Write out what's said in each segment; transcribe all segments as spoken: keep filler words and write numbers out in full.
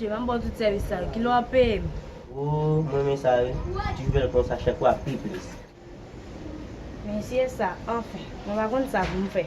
Mesye, m ap ba w tout sèvis sa yo. Kilè w ap peye m? O, mwen renmen sa wi. Toujou bèl konsa, chak fwa pi plis. Mesye sa, anfen, mwen pa konn sa pou m fè.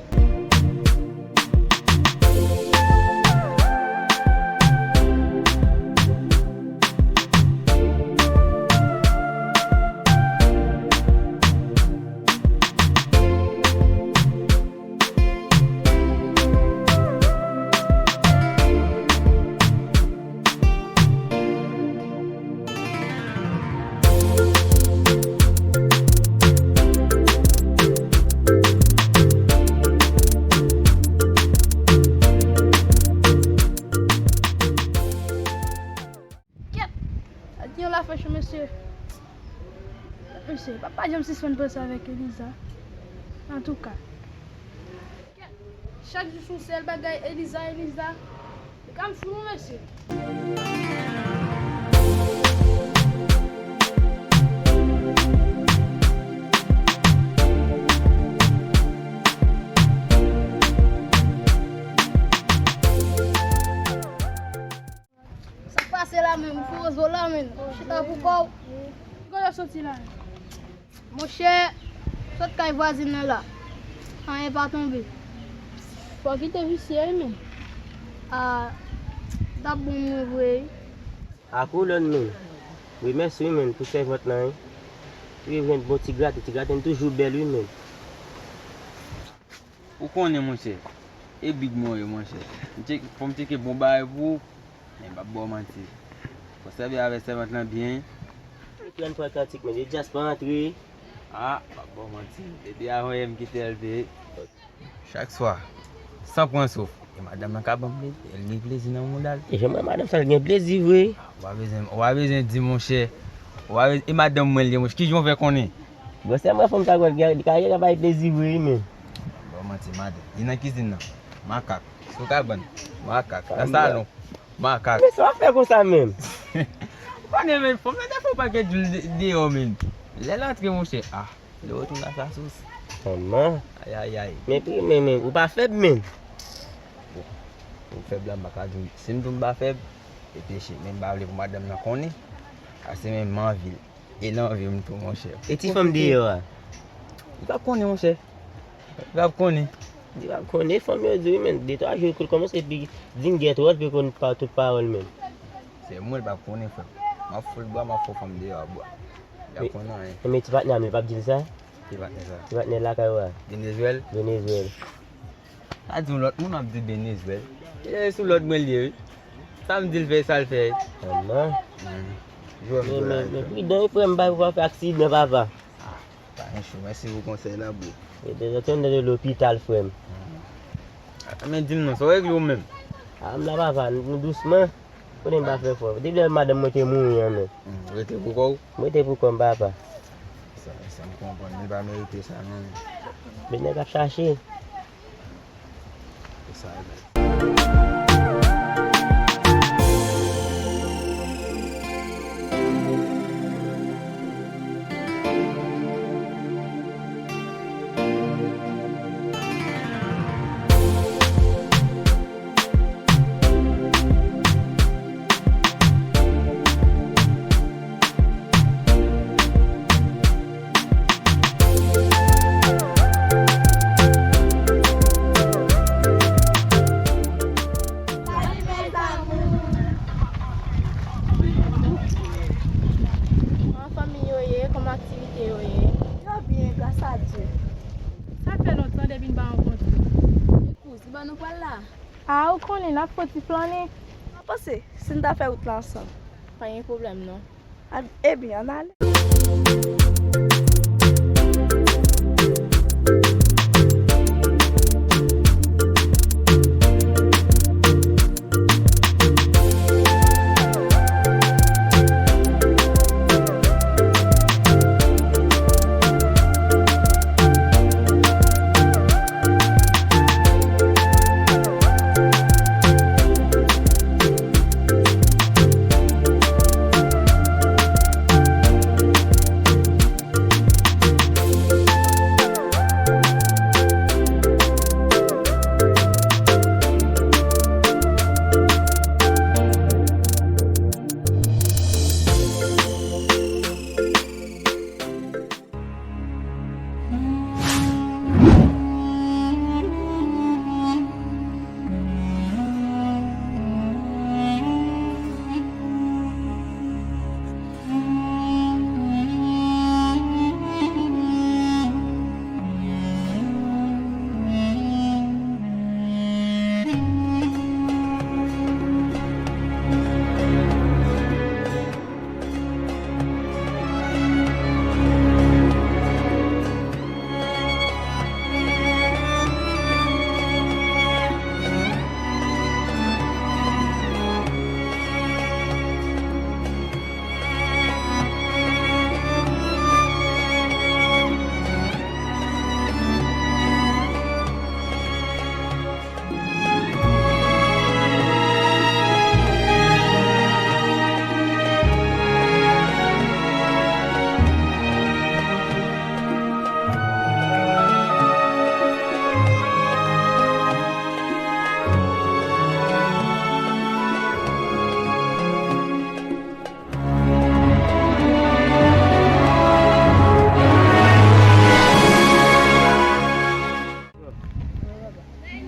Kèt! Sa di yon lafrèch, mesye. Mesye, pa, pa janm sispann panse avèk Eliza. Antouka. Chak jou se yon sèl bagay, Eliza, Eliza. Li ka m fou non, mesye. Sa k pase la menm? Ou fou zo la menm? Chita pou kò w. Ki kote w soti la? Monchè, sot kay vwazin nan la. Anyen pa tonbe. Fò kite visye wi menm. A, t ap bon mwen vre wi. A kolòn menm. Wi mèsi wi menm pou sèvant lan wi. Wi jwenn bon ti graten, ti graten toujou bèl wi menm. Ou konnen monchè, e big mwen ye monchè. M tcheke, fò m tcheke bon bagay pou ou, men m p ap ba w manti. Fò sèvi avèk sèvant lan byen. Epi ann pran kantik men, Dyas pa antre. A, m p ap ba w manti. Depi avan yè m kite L P. Chak swa, san pran souf, e madanm nan ka ban m plezi, l gen plezi nan mouda l. E jan m wè madanm sa l gen plezi vre. Ou pa bezwen, ou pa bezwen di monchè. Ou pa bezwen, e madanm mwen l ye monchè, kijan w fè konnen? Bon, sèlman fanm sa konn gen, li ka gen bay plezi vre wi men. Bon, manti, madanm. Li nan kizin nan. Makak. Sou kabann. Makak. Nan salon. Makak. Men sa w ap fè konsa menm? Ou konnen men, fanm nan ta fè yon pakèt jou de-, deyò menm. Lè l antre, monchè, a, li retounen a sa sous. Manman. Ayayay. Men pri men, men, ou pa fèb menm. Bon, m fèb la, m pa ka di w. Si m di w m pa fèb, e peche. Men m pa vle pou madanm nan konnen. Paske menm m anvi l. E nan vi m tou, monchè. E ti fanm deyò a? Li p ap konnen, monchè. Li p ap konnen. Li p ap konnen, fanm yo di wi, men de twa jou kou l kòmanse epi di m gèt wòl, epi konn pa tout pawòl menm. Se mwen, li p ap konnen, frè m. M ap fou l bwa, m ap fou fanm deyò a bwa. Li p ap konnen anyen. Men ti patnè a m, li p ap di l sa? Ki patnè sa? Ti patnè lakay ou a. Denezwèl? Denezwèl. Pa di yon lòt moun, w ap di Denizwèl. E sou lòd mwen l ye wi. Sa m di l fè, e sa l fè wi. Manman. Jwè m di w la. Men, men, men pridan wi frè m, pa, pa fè aksidan papa. A, pa gen cho, mèsi pou konsèy la bro. E de zòt yon de lopital frè m. A, men di m non, sa w regle w menm? A, m la papa, nou dousman. Konnen m pa fè fò. Depi lè madanm mwen te mouri an men. Hmm, rete pou kò w? Mwen rete pou kò m papa. Sa, sa m konprann, li pa merite sa non. Men nèg ap chache. Se sa e bèl. Kòman fanmi yo ye? Kòman aktivite yo ye? Yo byen, gras a Dye. Sa fè lontan depi n pa rankontre. Kouz, ki bò nou pral la? A, ou konnen, n ap fè yon ti flannen. Mwen panse, si n ta fè wout la ansanm. Pa gen pwoblèm, non. A, ebyen, ann ale.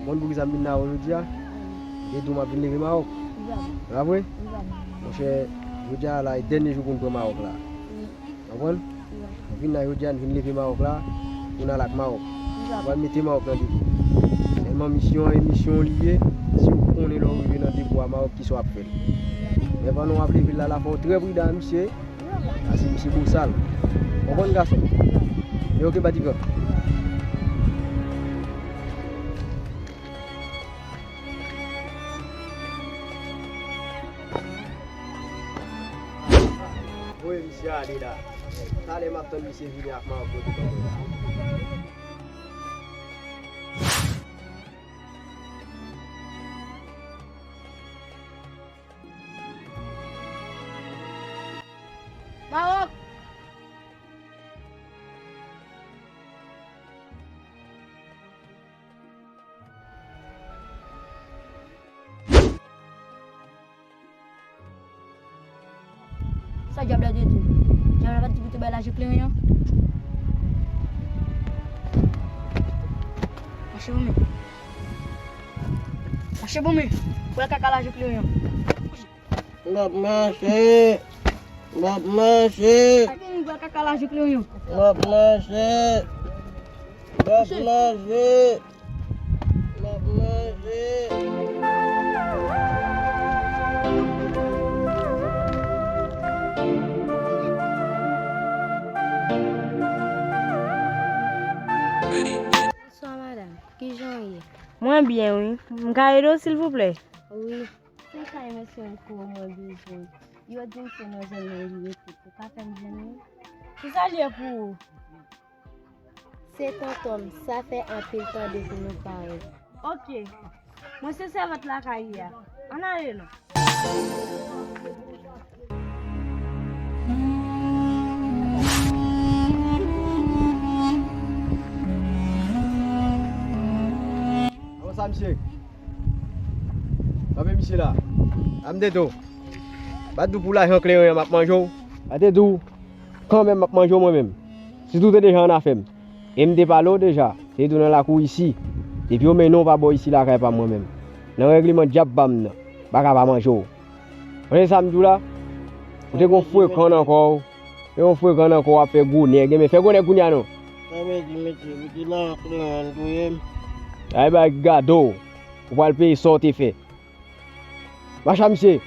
Konn poukisa m vin la jodi a? M te di w m ap vin leve Mawòk. Pa vre? Monchè, jodi a la, e dènye jou pou n pran Mawòk la. Konprann? Nou vin la jodi a, n vin leve Mawòk la, pou n al ak Mawòk. Nou pral mete Mawòk nan depo. Tèlman misyon an, e misyon li ye, si w konnen lè w rive nan depo a Mawòk, kisa w ap fè l. Men pandan w ap leve l la, la fò w trè pridan ak misye, paske misye bosal. Konprann, gason? Men oke, Batikan. Voye misye ale la. Talè m ap tann misye vini ak Mawòk pote ban mwen la. Mawòk! Sa dyab la te di w? Dyab la pa t di pou te bay lajan kleren an? Mache pou mwen. Mache pou mwen. Pran kaka lajan kleren an. M ap mache. M ap mache. Ay, vini, pran kaka lajan kleren an. M ap mache. M ap mache. M ap manje. Bonswa, madanm. Kijan w ye? Mwen byen, wi. M ka ede w, silvouplè? Wi. Se kay mesye Rico mwen bezwen. Yo di m se nan zòn nan li rete. Ou ka fè m jwenn li? Kisa l ye pou ou? Se tonton m, sa fè anpil tan depi nou pa wè. Oke. Mwen se sèvant lakay li a. Ann ale non. Kòman sa, misye? Kanpe misye la. A m te di w. Pa t di w pou lajan kleren an m ap manje w. Pa t di w. Kanmenm m ap manje w mwen menm. Sitou w te deja annafè m. E m te pale w deja. Te di w nan lakou isi. Depi yo mennen w pa bò isi lakay pa m mwen menm. Nan règleman dyab pa m nan. M pa ka pa manje w. Tande sa m di w la? Ou te gon frekan nan kò w. Te gon frekan nan kò w ap fè gwo nèg. Enben fè gwo nèg kounye a non. Sa vle di mesye, ou te nan klan an touye m. Ay bay gade w. Ou pral peye sa w te fè. Mache a misye.